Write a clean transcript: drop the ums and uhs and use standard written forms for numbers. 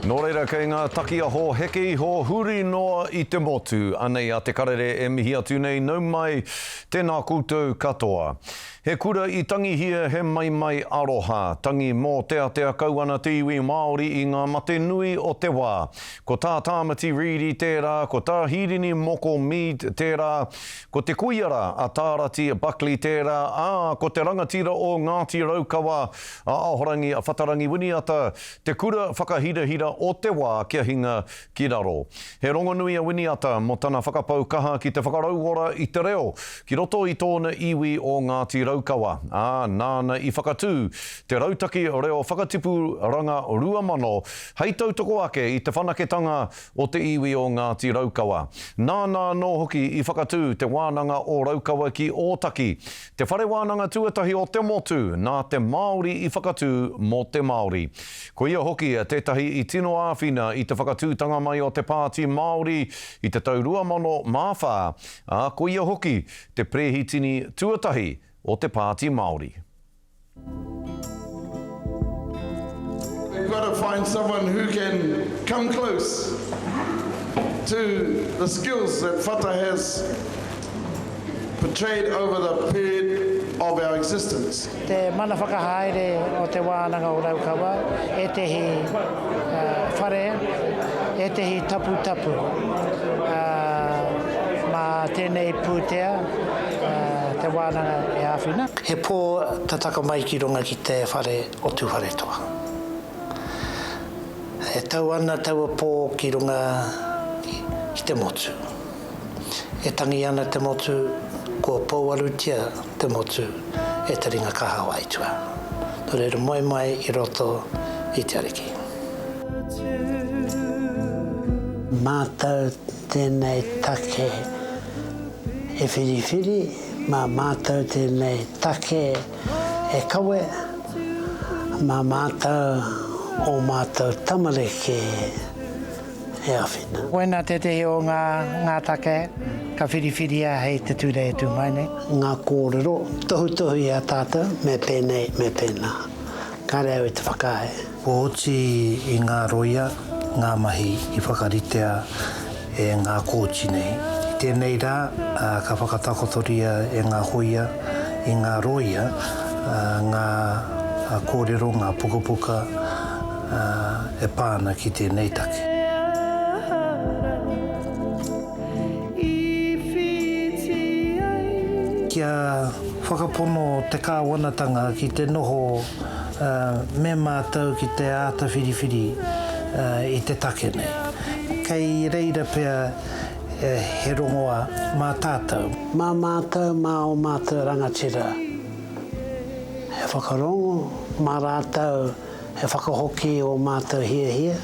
Nō reira kei ngā takiaho heke iho huri noa i te motu. Anei a Te Karere e mihi atu nei, nau mai, tēnā koutou katoa. He kura i tangihia he maimai aroha, tangi mōteatea kau ana te iwi Māori i ngā mate nui o te wā. Ko tā Tāmati Reedy tērā, ko tā Hīrini Moko Mead tērā, ko te kuia rā a Tārati Buckley tērā, ā, ko te rangatira o Ngāti Raukawa a Ahorangi Whatarangi Winiata Te kura whakahirahira o te wā kia hinga ki raro. He rongonui a Winiata mō tana whakapau kaha ki te whakarauora i te reo ki roto i tōna iwi o Ngāti Raukawa, ā, nāna i whakatū te Rautaki Reo Whakatipuranga 2000 hei tautoko ake i te whanaketanga o te iwi o Ngāti Raukawa. Nāna anō hoki i whakatū Te Wānanga o Raukawa ki Ōtaki, Te whare wānanga tuatahi o te motu nā te Māori i whakatū mō te Māori. Ko ia hoki tētahi i tino āwhina i te whakatūtanga mai o te Pāti Māori i te tau 2004, ā, ko ia hoki te perehitini tuatahi o te Pāti Māori. We've got to find someone who can come close to the skills that Whata has portrayed over the period of our existence. Te mana whakahaere o Te Wānanga o Raukawa, ētehi whare, ētehi taputapu mā tēnei pūtea te wānanga e āwhina. He pō tataka mai ki runga ki te whare o Tūwharetoa. E tau ana taua pō ki runga ki te motu. E tangi ana te motu, kua pouarutia te motu e te ringa kaha o Aituā. Nō reira moe mai i roto i te Ariki. Mātau tēnei take e whiriwhiri, mā mātau tēnei take e kawe, mā mātau ō mātau tamariki e āwhina. Koinā tētehi o ngā ngā take ka whiriwhiria hei te Tūrei e tū mai nei. Ngā kōrero tohutohu i a tātou me pēnei, me pēnā. Kāre au i te whakaae. Kua oti i ngā roia ngā mahi i whakaritea e ngā kōti nei. I tēnei rā, ka whakatakotoria e ngā hōia i ngā rōia ngā kōrero, ngā pukapuka e pā ana ki tēnei take. Kia whakapono te kāwanatanga ki te noho me mātou ki te āta whiriwhiri i te take nei. Kei reira pea he rongoa mā tātou. Mā mātou, mā ō mātou rangatira e whakarongo, mā rātou e whakahoki ō mātou hiahia.